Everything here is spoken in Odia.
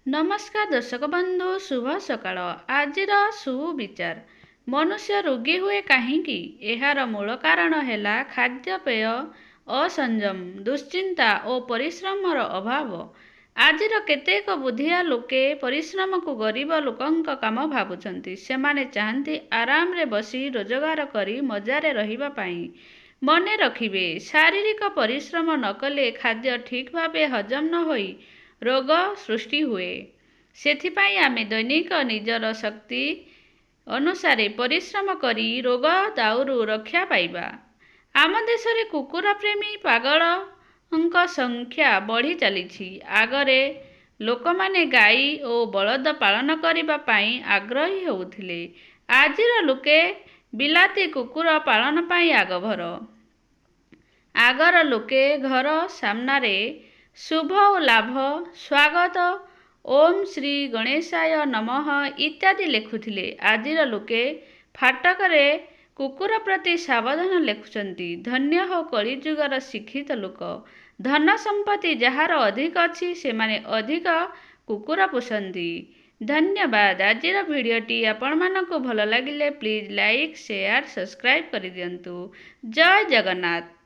ନମସ୍କାର ଦର୍ଶକ ବନ୍ଧୁ, ଶୁଭ ସକାଳ। ଆଜିର ସୁବିଚାର, ମନୁଷ୍ୟ ରୋଗୀ ହୁଏ କାହିଁକି? ଏହାର ମୂଳ କାରଣ ହେଲା ଖାଦ୍ୟପେୟ ଅସଂଯମ, ଦୁଶ୍ଚିନ୍ତା ଓ ପରିଶ୍ରମର ଅଭାବ। ଆଜିର କେତେକ ବୁଦ୍ଧିଆ ଲୋକେ ପରିଶ୍ରମକୁ ଗରିବ ଲୋକଙ୍କ କାମ ଭାବୁଛନ୍ତି। ସେମାନେ ଚାହାନ୍ତି ଆରାମରେ ବସି ରୋଜଗାର କରି ମଜାରେ ରହିବା ପାଇଁ। ମନେ ରଖିବେ, ଶାରୀରିକ ପରିଶ୍ରମ ନ କଲେ ଖାଦ୍ୟ ଠିକ୍ ଭାବେ ହଜମ ନ ହୋଇ ରୋଗ ସୃଷ୍ଟି ହୁଏ। ସେଥିପାଇଁ ଆମେ ଦୈନିକ ନିଜର ଶକ୍ତି ଅନୁସାରେ ପରିଶ୍ରମ କରି ରୋଗ ଦାଉରୁ ରକ୍ଷା ପାଇବା। ଆମ ଦେଶରେ କୁକୁର ପ୍ରେମୀ ପାଗଳଙ୍କ ସଂଖ୍ୟା ବଢ଼ି ଚାଲିଛି। ଆଗରେ ଲୋକମାନେ ଗାଈ ଓ ବଳଦ ପାଳନ କରିବା ପାଇଁ ଆଗ୍ରହୀ ହେଉଥିଲେ। ଆଜିର ଲୋକେ ବିଲାତି କୁକୁର ପାଳନ ପାଇଁ ଆଗଭର। ଆଗର ଲୋକେ ଘର ସାମ୍ନାରେ ଶୁଭ ଓ ଲାଭ, ସ୍ୱାଗତ, ଓମ୍ ଶ୍ରୀ ଗଣେଶାୟ ନମଃ ଇତ୍ୟାଦି ଲେଖୁଥିଲେ। ଆଜିର ଲୋକେ ଫାଟକରେ କୁକୁର ପ୍ରତି ସାବଧାନ ଲେଖୁଛନ୍ତି। ଧନ୍ୟ ହୋ କଳିଯୁଗର ଶିକ୍ଷିତ ଲୋକ। ଧନ ସମ୍ପତ୍ତି ଯାହାର ଅଧିକ ଅଛି, ସେମାନେ ଅଧିକ କୁକୁର ପୋଷନ୍ତି। ଧନ୍ୟବାଦ। ଆଜିର ଭିଡ଼ିଓଟି ଆପଣମାନଙ୍କୁ ଭଲ ଲାଗିଲେ ପ୍ଲିଜ୍ ଲାଇକ୍, ସେୟାର, ସବସ୍କ୍ରାଇବ୍ କରିଦିଅନ୍ତୁ। ଜୟ ଜଗନ୍ନାଥ।